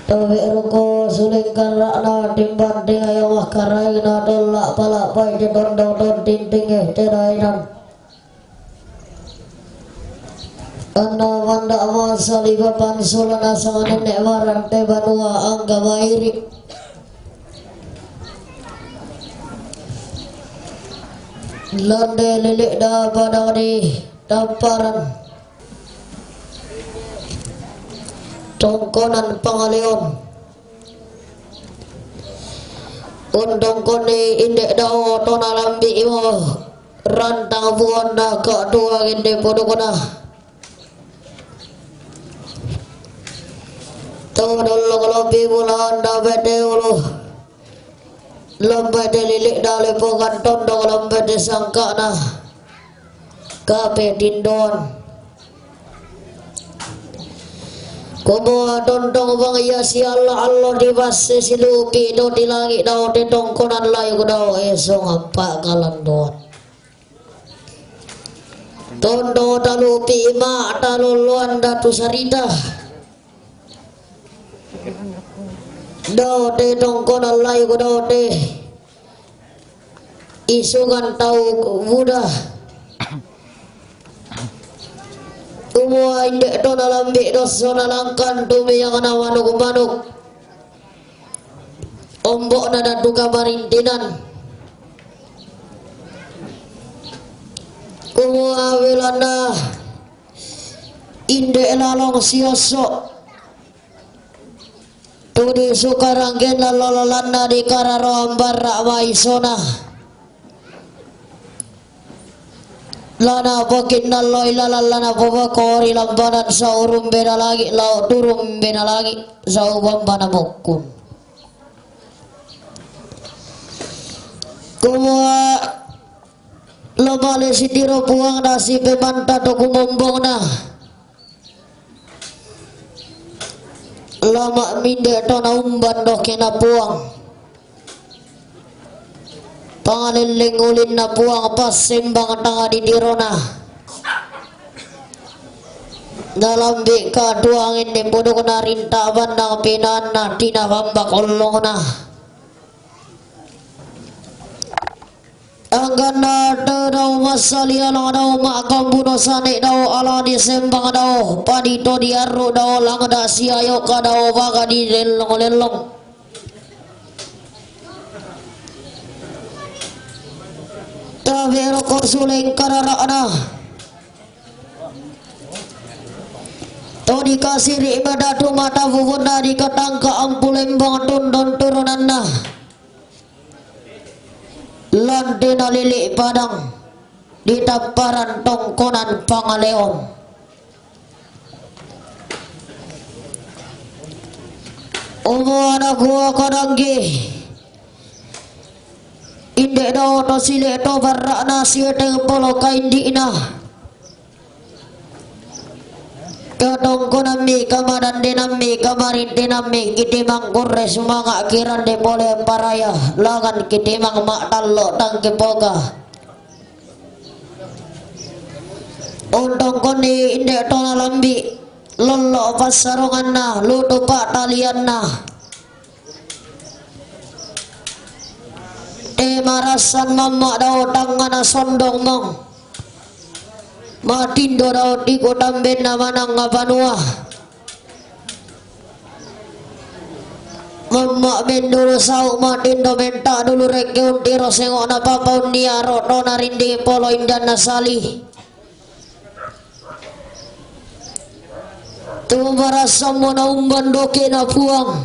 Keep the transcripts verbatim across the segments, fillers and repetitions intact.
Tawi' ruku sulingkan ra'na timbang tingayo wah karaina dolla' pala'pai te tondong ton tintinge te dainan. Anna manda' masaliba pansulana sanganenne' warante banua angga mairi'. Lande lili'da padang di tamparan. Tongkonan pangaleon. Untong koni inde' dao tona lambi' imo rantang buanna ka'duangen de podukna. Todollo' lobi bulaanna bete ulu. Lambai de lili'da lepogan tondong lambai de sangka'na. Kape tindoan. Kumua tondong bang ia sialla allo di basse silupi do di langi' dao te tongkonan layuk dao esong appa' kalandoan. Tondong talupi ma' taloloan datu sarita. Dao te tongkonan layuk dao te isungan tau buda. Kumua inde' tona lambi' dosso nalangkan tumiangna manuk-manuk. Ombo'na datu kamarintinan. Kumua belanna inde' lalong siosso'. Tu di sukaranggenna lololanna di kararoan barra' maisona. Lana pokinnalloi lalan lana pobokori lambanan sau rumbe nalangi' lao tu rumbe nalangi' sau bambana mokkun. Kumua lomale sitiro puangna sipemanta to kumombongna. Lama' minde' tona umban doke na puang. Pangalelleng ulinna puang passembang tanga ditirona. Nalambi' ka'duangen ne podokna rinta bannang pinaanna tina bambak ollongna. Angganna te dao massali alang dao ma'kambuno sane' dao alang disembang dao padito diarru' dao langda' siayo ka dao baga dilellong-lellong. Tabe' roko suleng karara'na. To dikasiri' madatu mata bubunna dikatangka ampulembang tundon turunanna. Lante nalili' padang di tapparan tongkonan pangaleon. Omo ana' gua kadangge. Inde' dao to sile' to barra'na siweteng polo kaindi'na. Katongkonammi, kamadandenammi, kamarintinammi, kitimang kurre sumanga' kirande pole paraya, langan kitimang ma'tallo' tang kipoka. Ontong konni inde' tona lambi', lollo' passaronganna, lutu pa'talianna. Te marassan mamma' dao tangngana sondong mong. Matindo dao tiku tambenna manang banua. Mamma' mendulu sau' matindo menta' dulu rekke untiro sengo'na papaunnia ro'tona rinding polo indanna sali. Tu marassammo naumban doke'na puang.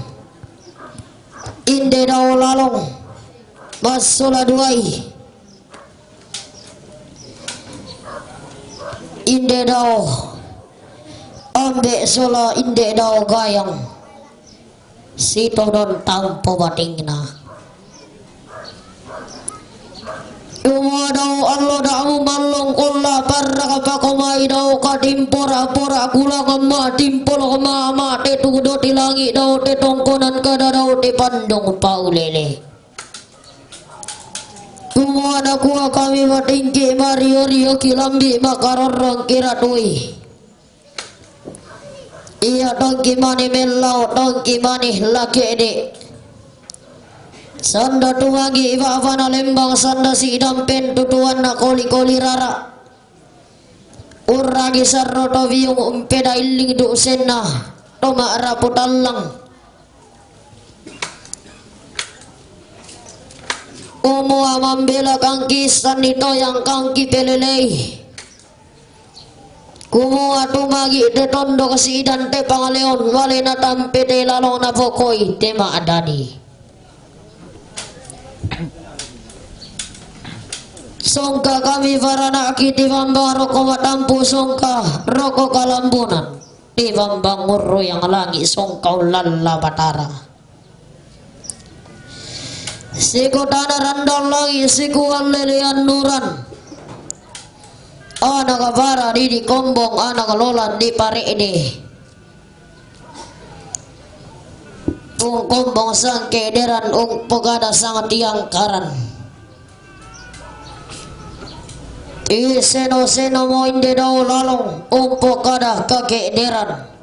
Inde dao lalong massola duai. Inde dao ambe' sola inde dao gayang. Sitodon tampo batingna. Cuma dao allo da'mu mallong kolla parraka pakomai dao katimpora-pora kulangamma timpolo mama te tudo ti langi' dao te tongkonan kada dao te pandong paulele. Cuma nakua kami matingki mario-rio kilambi makarorong kiratui. Iya tongki mani mellau, tongki mani lakede. Sanda tumagi iba-abana lembang, sanda sidang pentutuanna koli-koli rara. Urragi sarro to biung umpeda illing dusenna to ma'rapu tallang. Umua mambela kangki sanni toyang kangki pelelei. Kumua tumagi te tondok sidan te pangaleon, wale na tampe te lalong na pokoi te ma'dadi. Songka kami barana'ki ti bambang roko matampu, songka roko kalambunan ti bambang ngurru yang langi, songka ullalla Batara. Sikutana randang langi, sikuallelean nuran. Anak bara didi kombong, anak lolan di pare'de. Ung kombong sangkederan, ung pogada sang tiangkaran. Ti seno-seno mo inde dao lalong, ung pogada kakederan.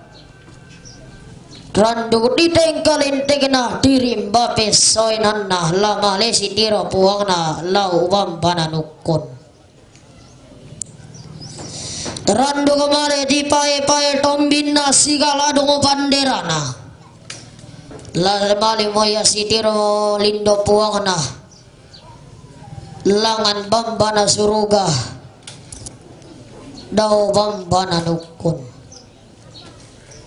Randu ditengkalentekna tirimba pessoenanna, la male sitiro puangna lao bambana nukkun. Randu male dipae-pae tombinna sigaladung panderana. La male moya sitiro lindo puangna, langan bambana suruga dao bambana nukkun.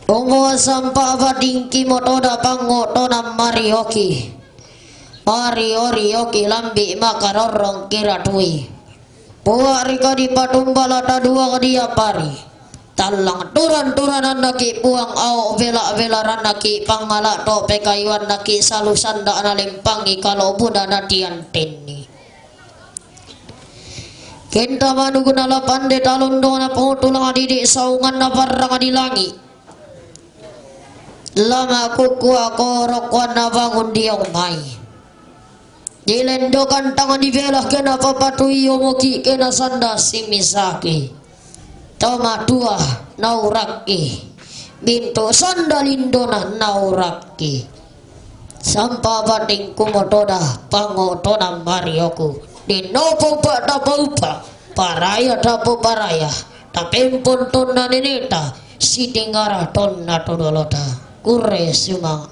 Umua sampa batingki motoda pangotonan marioki. Mario-rioki lambi makarorrong kiratui. Puak rika dipatumba la taduang diapari. Tallang turan-turanannaki puang, ao bela-belarannaki pangala to pekayuannaki salu sanda nalempangi kalobuna natiantenni. Kenta manuguna la pande talondong na pongutulang didi saungan na parrang di langi. Lama kukua korokkuan na bangun diong mai. Dilendokan tangan di bela kena papatui omoki kena sanda simisaki. Tau matua naurakki. Bintu sanda lindona naurakki. Sampa batingku motoda pangotonan marioku. Dinopo pa tapaupa. Paraya tapo paraya. Tapempon tonna neneta. Sitingara tonna todolota. Kurre sumang